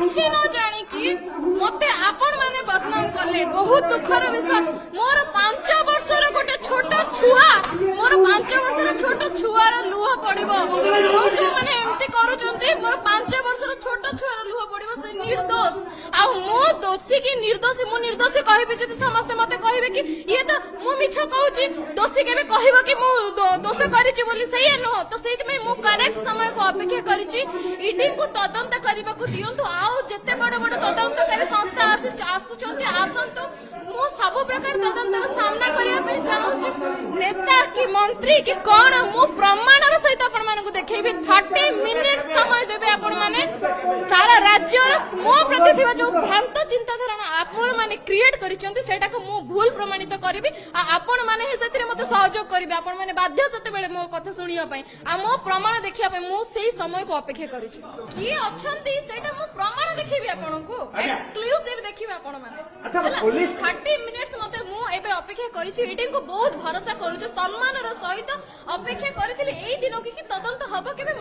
କିଛି ନ ଜାଣିକି ମତେ ଆପଣ ମାନେ ବଦନାମ କଲେ। ବହୁତ ଦୁଃଖର ବିଷୟ। ମୋର 5 ବର୍ଷର ଗୋଟେ ଛୋଟ ଛୁଆ, ମୋର 5 ବର୍ଷର ଛୋଟ ଛୁଆର ଲୁହ ପଡିବ। ଯୋଉ ଯୋଉମାନେ ଏମିତି କରୁଛନ୍ତି, ମୋର 5 ବର୍ଷର ଛୋଟ ଛୁଆର ଲୁହ ପଡିବ। ସେ ନିର୍ଦ୍ଦୋଷ ଆଉ ମୁଁ ଦୋଷୀ କି ନିର୍ଦ୍ଦୋଷୀ? ମୁଁ ନିର୍ଦ୍ଦୋଷୀ କହିବି ଯଦି ସମସ୍ତେ ମତେ କହିବେ କି ଇଏ ତ ମୁଁ ମିଛ କହୁଛି। ଦୋଷୀ କେବେ କହିବ କି ମୁଁ ଦୋଷ କରିଛି ବୋଲି? ସେଇଆ ନୁହଁ ତ? ସେଇଥିପାଇଁ ମୁଁ କରେକ୍ଟ ସମୟକୁ ଅପେକ୍ଷା କରିଛି। ଇଡିଙ୍କୁ ତଦନ୍ତ କରିବାକୁ ଦିଅନ୍ତୁ। ଆଉ ଯେତେ ବଡ ବଡ ତଦନ୍ତକାରୀ ସଂସ୍ଥା ଆସୁଛନ୍ତି, ଆସନ୍ତୁ। ମୁଁ ସବୁ ପ୍ରକାର ତଦନ୍ତର ସାମ୍ନା କରିବା ପାଇଁ ଚାହୁଁଛି। ନେତା କି ମନ୍ତ୍ରୀ କି କଣ, ମୁଁ ପ୍ରମାଣର ସହିତ ଆପଣମାନଙ୍କୁ ଦେଖେଇବି। 30 ମିନିଟ ସମୟ ଦେବେ ଆପଣମାନେ। ସାରା ରାଜ୍ୟର ମୋ ପ୍ରତି ଥିବା ଯୋଉ ଭ୍ରାନ୍ତ ଚିନ୍ତାଧାରଣା ଆପଣମାନେ କ୍ରିଏଟ କରିଛନ୍ତି, ସେଇଟାକୁ ମୁଁ ଭୁଲ ପ୍ରମାଣିତ କରିବି। ଆଉ ଆପଣମାନେ ହିଁ ସେଥିରେ ମତେ ସହଯୋଗ କରିବେ। ଆପଣମାନେ ବାଧ୍ୟ ସେତେବେଳେ ମୋ କଥା ଶୁଣିବା ପାଇଁ ଆଉ ମୋ ପ୍ରମାଣ ଦେଖିବା ପାଇଁ। ମୁଁ ସେଇ ସମୟକୁ ଅପେକ୍ଷା କରିଛି। କିଏ ଅଛନ୍ତି, ସେଇଟା ମୁଁ ପ୍ରମାଣ ଦେଖେଇବି ଆପଣଙ୍କୁ। ଏକ୍ସକ୍ଲୁସିଭ ଦେଖିବେ ଆପଣମାନେ। ହେଲା? 30 ମିନିଟ୍ସ ମତେ, ମୁଁ ଏବେ ଅପେକ୍ଷା କରିଛି। ଇଡିଙ୍କୁ ବହୁତ ଭରସା କରୁଛି। ସମ୍ମାନର ସହିତ ଅପେକ୍ଷା କରିଥିଲି ଏଇ ଦିନକୁ କି ତଦନ୍ତ ହବ କେବେ।